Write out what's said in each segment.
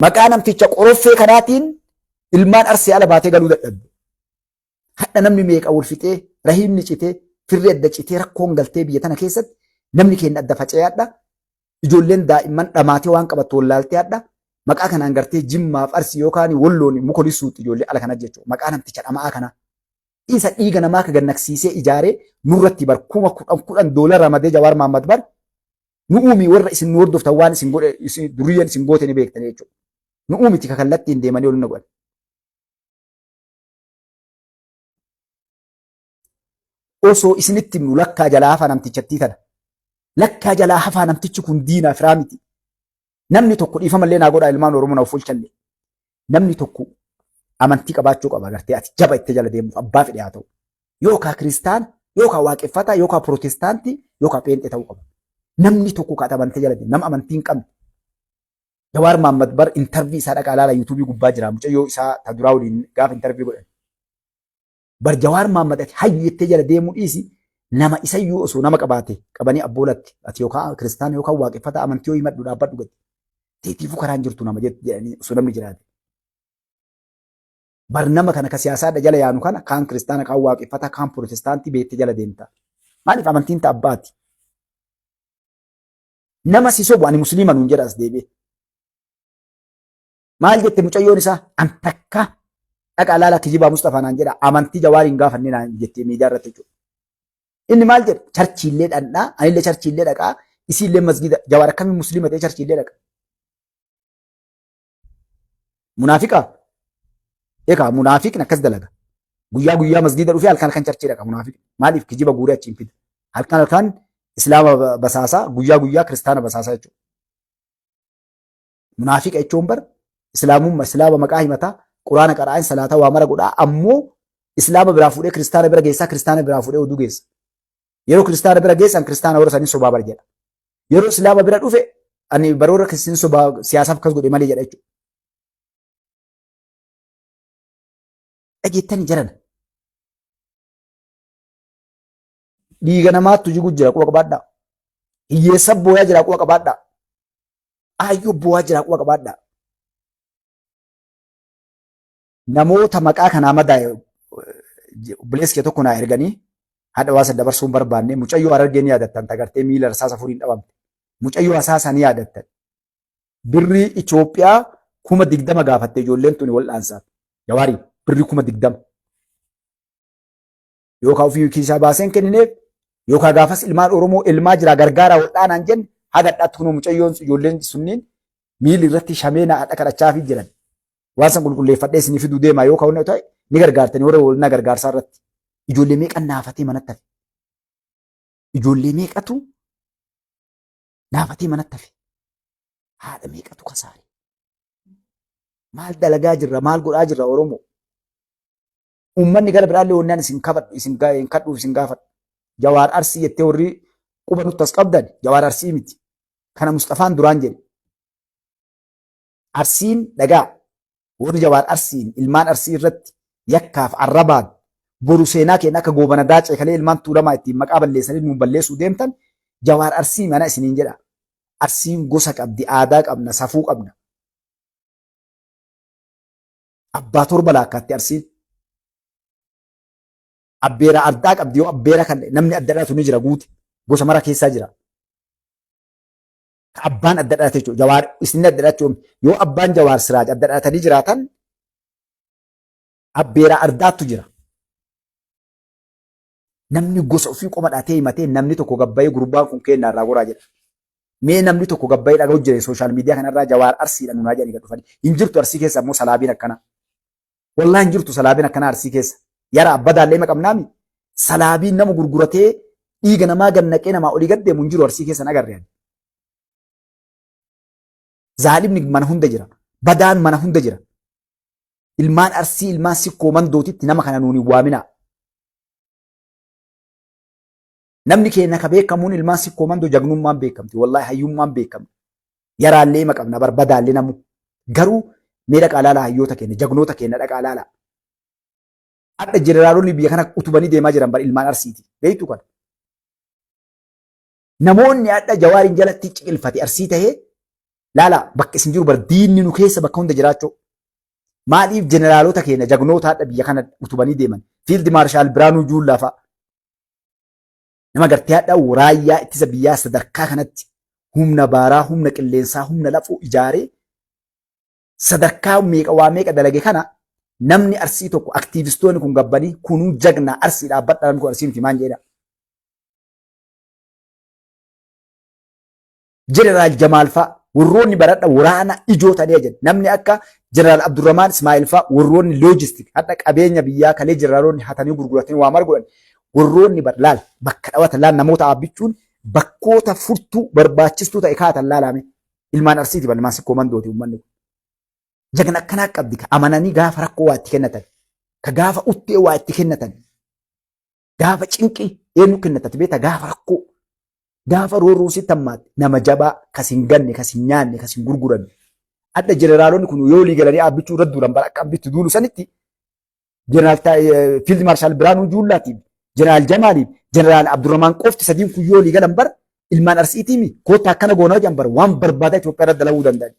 Maqaa namticha qoroffee kanaatiin ilmaan Arsii ala baatee galuu dadhabde. Hadha namni meeqa wal fixee, rahiimni citee, firri adda citee rakkoon galtee biyya tana keessatti namni keenya adda faca'ee hadha. Ijoolleen daa'imman dhamaatee waan qabattu wallaaltee hadha. Maqaa kanaan gartee Jimmaaf Arsii yookaan Walloon muka lisuutti ijoollee ala kana jechuudha. Maqaa namticha dhama'aa kanaa. Isa dhiiga namaa ka gannaqsiisee ijaaree nurratti bar 10,000 10 doolara ramadee Jawaar Mahaammad bar nu uumii warra isin nu hordoftan waan isin godhe isin duriyyeen isin goote ni beektan jechuudha. Nu uumiti ka kallattiin deemanii ol na godhan. Osoo isinitti himnu lakkaa jalaa hafaa namtichattii tana. Lakkaa jalaa hafaa namtichi kun diinaa firaa miti. Namni tokko dhiifamallee naa godhaa ilmaan Oromoo na of oolchallee. Namni tokko amantii qabaachuu qaba agartee ati jaba itti jala deemuuf abbaa fedhe haa ta'u. Yookaan kiristaana, yookaan waaqeffataa, yookaan pirootestaantii, yookaan pheenxee ta'uu qaba. Namni tokko kan amantii jala deemu nama amantii hin qabne. Jawaar Mahaammad bar intarvii isaa dhaqaa ilaala yuutuubii gubbaa jira mucayyoo isaa ta duraa waliin gaafa intarvii godhan. Bar Jawaar Mahaammad ati hayyu jettee jala deemuu dhiisi nama isayyuu osoo nama qabaate qabanii abboolatti ati yookaan kiristaana yookaan waaqeffataa amantii yoo himadhu dhaabbadhu gadi. Teetiifuu karaan jirtu nama jedhanii osoo namni jiraate. Bar nama kana ka siyaasaadha jala yaanu kana kaan kiristaana kaan waaqeffataa kaan pirootestaantii beektee jala deemta. Maaliif amantiin ta abbaati? Nama si sobu ani musliima nuun jedha as deebi'e. Maal jette mucayyoon isaa an takka dhaqa laala kijibaa Mustafaa naan jedha amantii Jawaar hin gaafanne naan jettee miidiyaa irratti jechuudha. Inni maal jedha charchiillee dhandhaa anillee charchiillee dhaqaa isiillee masgiida Jawaar akkamiin musliima ta'e charchiillee dhaqa. Munaafiqa egaa munaafiqni akkas dalaga. Guyyaa guyyaa masgiida dhufee halkan halkan charchii dhaqa munaafiqni. Maaliif kijiba guuree achiin fida. Halkan halkan islaama basaasaa guyyaa guyyaa kiristaana basaasaa jechuudha. Munaafiqa jechuun bar islaamumma islaama maqaa himataa quraana qara'aan salaataa waa mara godhaa ammoo islaama biraa fuudhee kiristaana bira geessaa kiristaana biraa fuudhee oduu geessa. Yeroo kiristaana bira geessan kiristaana warra sanii sobaa bar jedha. Yeroo islaama bira dhufe ani baroora kiristaana sobaa siyaasaaf akkas godhe malee jedha jechuudha. Dhageettani jarana. Dhiiga namaattu jigu jira quba qabaadhaa. Hiyyeessa booyaa jira quba qabaadhaa. Aayyoo boo'aa jira quba qabaadhaa. Namoota maqaa kanaa madaa'e obboleessi kee tokko naa erganii haadha waasa dabarsuu hin barbaanne mucayyoo harargee ni yaadattan tagartee miila rasaasa furiin dhabamte. Mucayyoo hasaasaa ni yaadattan. Birrii Itoophiyaa 20,000 gaafatte ijoolleen tuni wal'aansaaf. Jawaarii birrii 20,000. Yookaan ofii kiisaa baaseen kennineef yookaan gaafas ilmaan Oromoo ilmaa jira gargaaraa wal'aanaan jenne haga hadhaatti kunoo mucayyoon ijoolleen sunniin miilli irratti shamee na hadha kadhachaafii jiran. Waan san qulqulleeffadhee isinii fiduu deemaa yoo ka'u ta'e ni gargaartanii warra walnaa gargaarsaa irratti. Ijoollee meeqan naafatee manatti hafe? Ijoollee meeqatu naafatee manatti hafe? Haadha meeqatu kasaare? Maal dalagaa jirra? Maal godhaa jirra Oromoo? Uummanni gara biraallee wannaan isin kabadhu isin hin kadhuuf isin gaafadhu. Jawaar Arsii jettee warri quba nutti as qabdan Jawaar Arsii miti. Kana Musxafaan duraan jedhe. Arsiin dhagaa warri Jawaar Arsiin ilmaan Arsii irratti yakkaaf arrabaan boru seenaa keenya akka goobana daacee kalee ilmaan tuulamaa ittiin maqaa balleessanii nuun balleessuu deemtan Jawaar Arsii mana isiniin jedha. Arsiin gosa qabdi, aadaa qabna, safuu qabna. Abbaa torba laakkaatti Arsiin. Abbeera ardaa qabdi yoo abbeera kan namni adda dhalatu ni jira guute gosa mara keessaa jira. Ka abbaan adda dhalate jechuudha. Jawaar isin adda dhalachuu yoo abbaan Jawaar Siraaj adda dhalatanii jiraatan abbeera ardaattu jira. Namni gosa ofii qoma dhaatee himatee namni tokko gabbayee gurbaan kun kennaa irraa goraa jedha. Mee namni tokko gabbayee dhaga'u jira sooshaal miidiyaa kanarraa Jawaar Arsiidha nunaa jedhanii gad dhufanii. Hin jirtu Arsii keessa ammoo salaabiin akkanaa. Wallaahi hin jirtu salaabiin akkanaa Arsii keessa. Yara abbadaallee maqamnaami. Salaabiin nama gurguratee dhiiga namaa gad naqee namaa olii gad deemu hin jiru Arsii keessa hin agarre ani. Zaalimni mana hunda jira. Badaan mana hunda jira. Ilmaan Arsii ilmaan sikkoo mandootitti nama kana nuun hin waaminaa. Namni keenya ka beekamuun ilmaan sikkoo mandoo jagnummaan beekamti. Wallaahi hayyummaan beekamti. Yaraallee hima qabna barbadaallee namu. Garuu mee dhaqaa laalaa hayyoota keenya jagnoota keenya dhaqaa laalaa. Hadha jeneraalonni biyya kana utubanii deemaa jiran bar ilmaan Arsiiti. Beektu kana. Namoonni hadha Jawaariin jalatti ciqilfate Arsii tahee Laala, bakka isin jiru bar diinni nu keessa bakka hunda jiraachuu. Maaliif jeneraalota keenya jagnoota hadha biyya kana utubanii deeman? Fiild Maarshaal Biraanuu Juullaa fa'a. Nama gartee hadha raayyaa ittisa biyyaa sadarkaa kanatti humna baaraa, humna qilleensaa, humna lafoo ijaaree sadarkaa meeqa waa meeqa dalage kana, namni Arsii tokko, aktiivistoonni kun gabbanii kunuu jagna Arsii dhaabbadha, namni kun Arsii miti maan jedha. Jeneraal Jamaal fa'a, warroonni baradha waraana ijoo ta'anii jedhan, namni akka Jeneraal Abdurrahmaan Ismaa'il fa'a, warroonni loojistik hadha qabeenya biyyaa kalee jeneraalonni hatanii gurguratanii waa mara godhan, warroonni bar laal bakka dhawatan, laal namoota dhaabbichuun bakkoota furtuu barbaachistuu ta'e kaatan laalame ilmaan Arsiiti bar, ilmaan Sikkoo Mandooti. Uummanni kun jagna akkanaa qabdi, ka amananii gaafa rakkoo waa itti kennatan, ka gaafa uttee waa itti kennatan, gaafa cinqii eenyu kennatati beekta, gaafa rakkoo, gaafa roorroon sitti hammaatte, nama jabaa kas hin ganne, kas hin nyaanne, kas hin gurguranne. Adda jeneraalonni kun yoo walii galanii dhaabbachuu irra duulan bara akka abbitti duulu sanitti, jeneraal Fiild Maarshaal Biraanuu Juullaatiif, jeneraal Jamaaliif, jeneraal Abdurrahmaan qofti sadiin kun yoo walii galan bara ilmaan Arsiitiimi koottaa akkana goonaa jedhan bara waan barbaadaa Itoophiyaa irra dalaguu danda'an.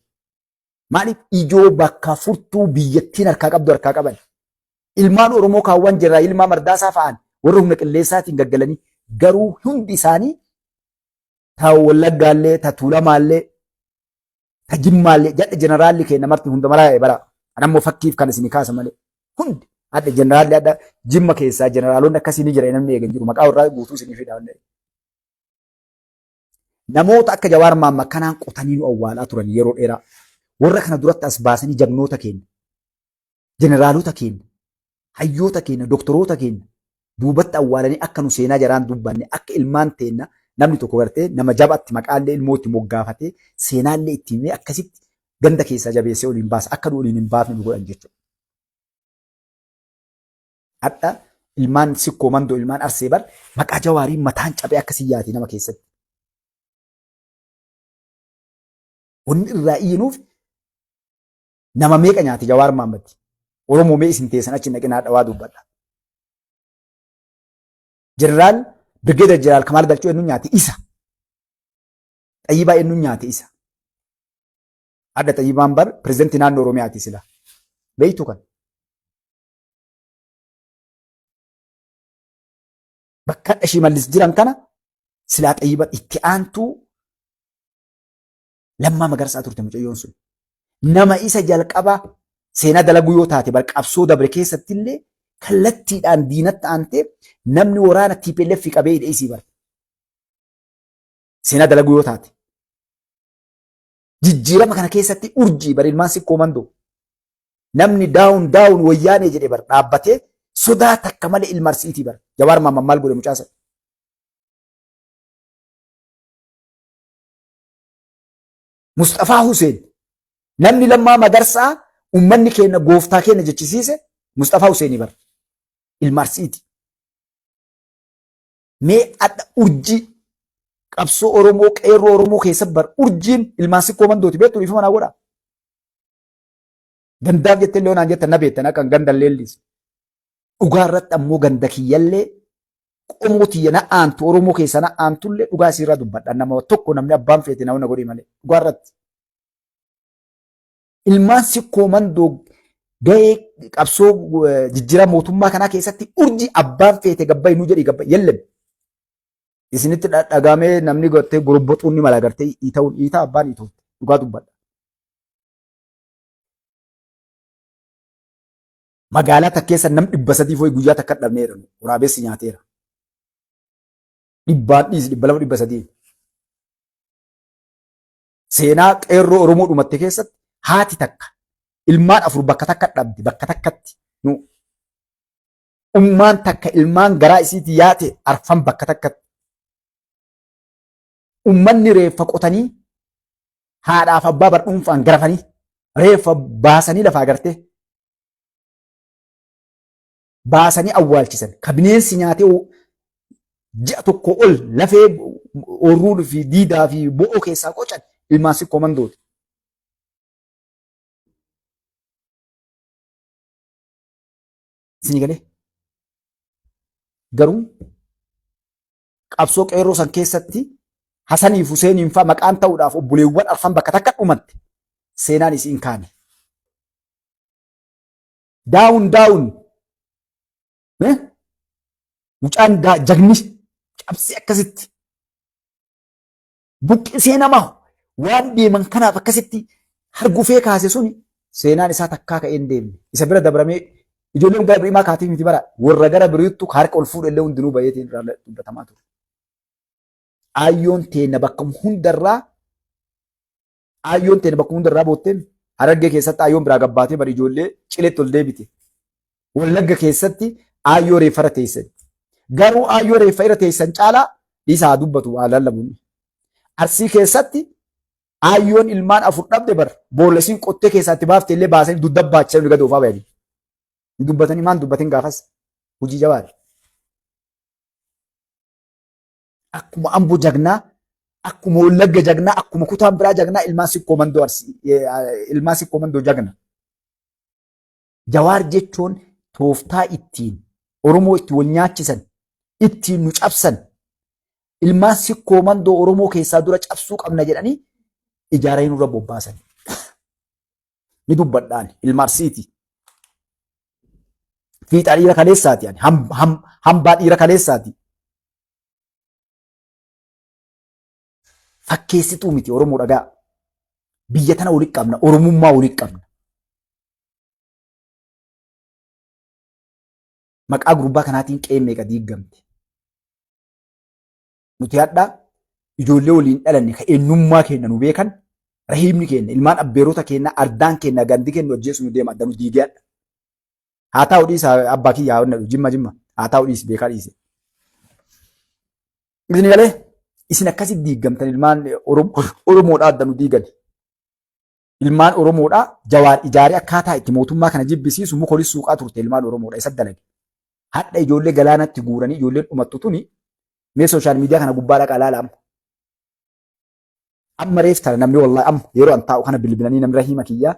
Maaliif ijoo bakka furtuu biyyattiin harkaa qabdu harkaa qaban. Ilmaan Oromoo kaawwan jeneraal Yilmaa Mardaasaa fa'aan warra humna qilleensaatiin gaggalanii garuu hundi isaanii ta Wallaggaallee, ta Tuulamaallee, ta Jimmaallee jedhe, jeneraalli keenya marti hunda maraa bara. An ammoo fakkiif kan isin kaasa malee. Hundi hadha jeneraalli hadha Jimma keessaa jeneraalonni akkasii ni jira, namni eegan jiru, maqaa warraa guutuu isinii fida. Namoota akka Jawaar Maamma kanaan qotanii nu awwaalaa turan yeroo dheeraa. Warra kana duratti as baasanii jagnoota keenya, jeneraalota keenya, hayyoota keenya, doktoroota keenya duubatti awwaalanii akka nu seenaa jaraan dubbanne, akka ilmaan teenna namni tokko gartee nama jabaatti maqaallee ilmoo itti moggaafatee seenaallee itti himee akkasitti ganda keessaa jabeessee oliin baasa, akka nu oliin hin baafne nu godhan jechuudha. Hadha ilmaan Sikkoo Mandoo, ilmaan Arsee bar maqaa Jawaarii mataan cabee akkasii yaati nama keessatti. Wanni irraa iyyinuuf nama meeqa nyaate Jawaar Maammadi? Oromoo mee isin teessan achi naqinaa dhawaa dubbadha. Jeneraal Birgeedar Jeneraal Kamaal Galchuu eenyu nyaate isa? Xayyibaa eenyu nyaate isa? Adda Xayyibaan bar pirezidantii naannoo Oromiyaati sila. Beeytu kan. Bakka hadha Shimallis jiran kana silaa Xayyiba itti aantuu Lammaa Magarsaa turte mucayyoon sun. Nama isa jalqaba seenaa dalaguu yoo taate bar qabsoo dabre keessatti illee kallattiidhaan diinatti aantee namni waraana TPLF qabee hidhe isii bar. Seenaa dalaguu yoo taate. Jijjiirama kana keessatti urjii bar ilmaan Sikkoo Mandoo. Namni down down Wayyaanee jedhe bar dhaabbatee sodaa takka malee ilma Arsiitii bar. Jawaar Maamman maal godhe mucaa sana? Musxafaa Huseen, namni Lammaa Magarsaa uummanni keenya gooftaa keenya jechisiise Musxafaa Huseenii bar. Ilma Arsiiti. Mee adha urjii qabsoo Oromoo, qeerroo Oromoo keessa bar urjiin ilmaan Sikkoo Mandooti, beektu, dhiifama naa godhaa. Gandaaf jettee illee naan jettan na beektan akka ganda leellis. Dhugaa irratti ammoo ganda kiyyallee, qomoo tiyya na aantu, Oromoo keessa na aantullee dhugaa isiirraa dubbadha. Nama tokko namni abbaan feete na godhi malee dhugaa irratti. Ilmaan Sikkoo Mandoo gahee qabsoo jijjiirama mootummaa kanaa keessatti urjii abbaan feete gabbayi nu jedhi gabbayi yellem. Isinitti dhagaamee namni gartee gorobboxuun ni mala, gartee dhiita'uun dhiitaa abbaan dhiituuf dhugaa dubbadha. Magaalaa takka keessa nam 300 foyi guyyaa takka dhabneera. Waraabessi nyaateera. Dhibbaan dhiisi, 200, 300. Seenaa qeerroo Oromoo dhumatte keessatti haati takka ilmaan afur bakka takka dhabde, bakka takkatti nu ummaan takka ilmaan garaa isiitii yaate arfan bakka takkatti. Ummanni reeffa qotanii haadhaaf abbaa bar dhuunfaan garafanii reeffa baasanii lafaa gartee baasanii awwaalchisan. Ka bineensi nyaatee ji'a tokko ol lafee oorruu fi diidaa fi bo'oo keessaa qocan ilmaan Sikkoo Mandooti. Isinii galee? Garuu qabsoo qeerroo san keessatti Hasaniif Huseeniin faa maqaan ta'uudhaaf obboleewwan arfan bakka takka dhumatte seenaan isiin kaane. Daawun daawun mucaan jagni cabsee akkasitti buqqisee nama waan deeman kanaaf akkasitti hargufee kaase suni seenaan isaa takkaa ka'ee hin deemne. Isa bira dabramee ijoolleen gara biriimaa kaatiif miti bara warra gara biriittu harka ol fuudhe illee hundinuu bayeetiin irraa dubbatamaa ture. Aayyoon teenna bakka hundarraa aayyoon teenna bakka hundarraa bootteen Harargee keessatti aayyoon biraa gabbaatee bar ijoollee ciletti ol deebite. Wallagga keessatti aayyoo reeffa irra teessan. Garuu aayyoo reeffa irra teessan caalaa dhiisa haa dubbatu haa lallabuun. Arsii keessatti aayyoon ilmaan afur dhabde bar boolla isiin qottee keessaatti baafte illee baasanii dugda baachisanii gad oofaa bayanii. Dubbatanii maan dubbatin gaafas hojii jabaadha. Akkuma Ambo jagnaa, akkuma Wallagga jagnaa, akkuma kutaan biraa jagnaa ilmaan sikkoo mandoo arsii ilmaan sikkoo mandoo jagna. Jawaar jechuun tooftaa ittiin Oromoo itti wal nyaachisan, ittiin nu cabsan, ilmaan sikkoo mandoo Oromoo keessaa dura cabsuu qabna jedhanii ijaaranii nurra bobbaasan. Ni dubbadhaan ilma Arsiiti. Fiixaa dhiira kaleessaati ani hambaa dhiira kaleessaati. Fakkeessituu miti Oromoo dhagaa. Biyya tana walitti qabna, Oromummaa walitti qabna. Maqaa gurbaa kanaatiin qe'ee meeqa diiggamte. Nuti hadha ijoollee waliin dhalanne ka eenyummaa keenya nu beekan rahiimni keenya ilmaan abbeerota keenya ardaan keenya gandi keenya ajjeesu nu deema adda nu diigee hadha. Haa taa'u dhiisa abbaa kiyya haa onnadhu jimma jimma haa taa'u dhiisi beekaa dhiise. Isin galee isin akkasi diiggamtan ilmaan Oromoodhaa adda nu diigan. Ilmaan Oromoodhaa Jawaar ijaaree akkaataa itti mootummaa kana jibbisiisu muka olis suuqaa turte ilmaan Oromoodha isa dalage. Hadha ijoollee galaanatti guuranii ijoolleen dhumattu tuni mee sooshaal miidiyaa kana gubbaa dhaqaa ilaala amma. Amma reef tana namni wallahi amma yeroo an taa'u kana bilbilanii namni rahiima kiyyaa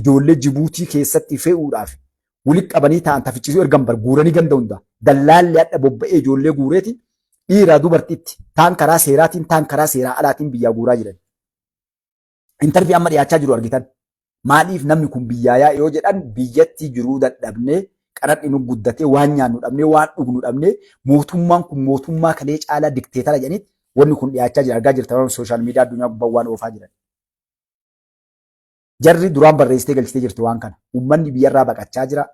ijoollee Jibuutii keessatti fe'uudhaaf walitti qabanii taa'an tafichisuu ergan bar guuranii ganda hunda dallaalli hadha bobba'ee ijoollee guureeti dhiiraa dubartitti taan karaa seeraatiin taan karaa seeraa alaatiin biyyaa guuraa jiran. Intarvii amma dhiyaachaa jiru argitan. Maaliif namni kun biyyaa yaa'e yoo jedhan biyyatti jiruu dadhabnee qaraxni nu guddatee waan nyaannu dhabnee waan dhugnu dhabnee mootummaan kun mootummaa kalee caalaa dikteetara jedhanitti wanni kun dhiyaachaa jira argaa jirta sooshaal miidiyaa addunyaa gubbaa waan oofaa jiran. Jarri duraan barreessitee galchitee jirti waan kana. Uummanni biyyarraa baqachaa jira.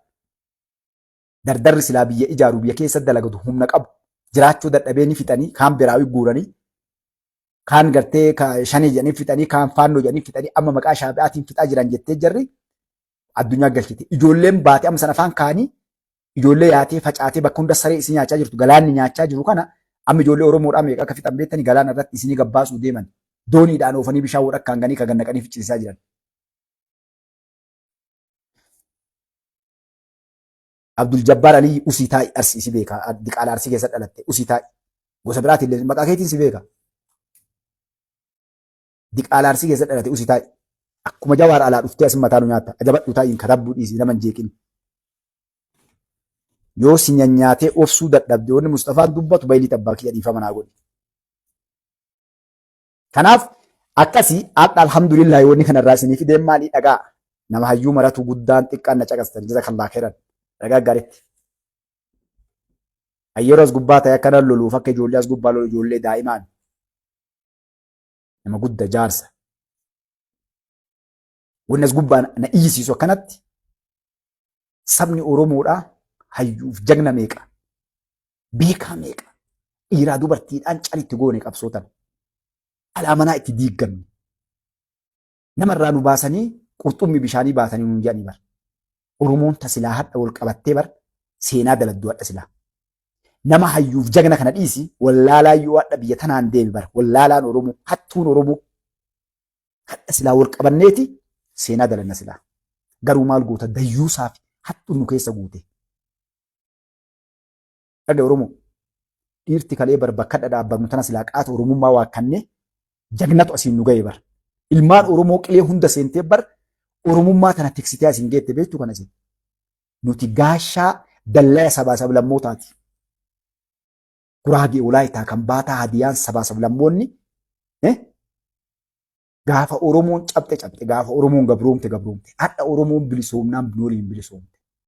Dardarri silaa biyya ijaaru biyya keessa dalagatu humna qabu jiraachuu dadhabee ni fixanii kaan biraawii guuranii kaan gartee shanee jedhanii fixanii kaan faannoo jedhanii fixanii amma maqaa shaabi'aatiin fixaa jiran jettee jarri addunyaa galchite. Ijoolleen baatee amma sana afaan kaanii ijoollee yaatee facaatee bakka hunda saree isin nyaachaa jirtu galaanni nyaachaa jiru kana amma ijoollee Oromoodhaa meeqa akka fixan beektanii galaana irratti isinii gabbaasuu deeman dooniidhaan oofanii bishaan walakkaan ganii kan gannaqanii ficcisiisaa jiran. Abdul Jabbaar Aliyyi usii taa'i Arsii si beeka diqaala Arsii keessa dhalatte usii taa'i gosa biraatiin illee maqaa keetiin si beeka. Diqaala Arsii keessa dhalate usii taa'i akkuma Jawaar alaa dhuftee asin mataa nu nyaatta ajabadhu taa'iin katabbuu dhiisii nama hin jeeqin. Yoo si nyanyaatee obsuu dadhabde wanni Mustafaan dubbatu baylii abbaa kiyya dhiifama naa godhi. Kanaaf akkasii hadha alhamdulillah wanni kanarraa isinii fideen maalii dhagaa nama hayyuu maratu guddaan xiqqaan na caqastan jazakallah khairan dhagaa gaaritti. Yeroo as gubbaa ta'e akkana loluuf akka ijoollee as gubbaa lolu ijoollee daa'imaan nama gudda jaarsa. Wanni as gubbaa na iyyisiisu akkanatti sabni Oromoodhaa hayyuuf jagna meeqa beekaa meeqa dhiiraa dubartiidhaan calitti goone qabsootan alaa manaa itti diiggamne namarraa nu baasanii qurxummii bishaanii baatanii nuun jedhanii bar Oromoon tasilaa hadha wal qabattee bar seenaa daladdu hadha silaa nama hayyuuf jagna kana dhiisi wallaalaa yoo hadha biyya tanaan deeme bar wallaalaan Oromoo hattuun Oromoo hadha silaa wal qabanneeti seenaa dalanna silaa garuu maal goota dayyuusaa fi hattuun nu keessa guute. Dhaga Oromoo dhiirti kalee bar bakka dhadhaabbannu tana silaa qaata Oromummaa waakkannee jagnatu asiin nu ga'e bar. Ilmaan Oromoo qilee hunda seentee bar Oromummaa tana tiksitee asiin geette beektu kana isin. Nuti gaashaa dallaya sabaa sablammootaati. Guraagee Walaayitaa kan baataa Hadiyaan sabaa sablammoonni Gaafa Oromoon cabxe cabxe, gaafa Oromoon gabroomte gabroomte. Hadha Oromoon bilisoomnaan waliin bilisoomte.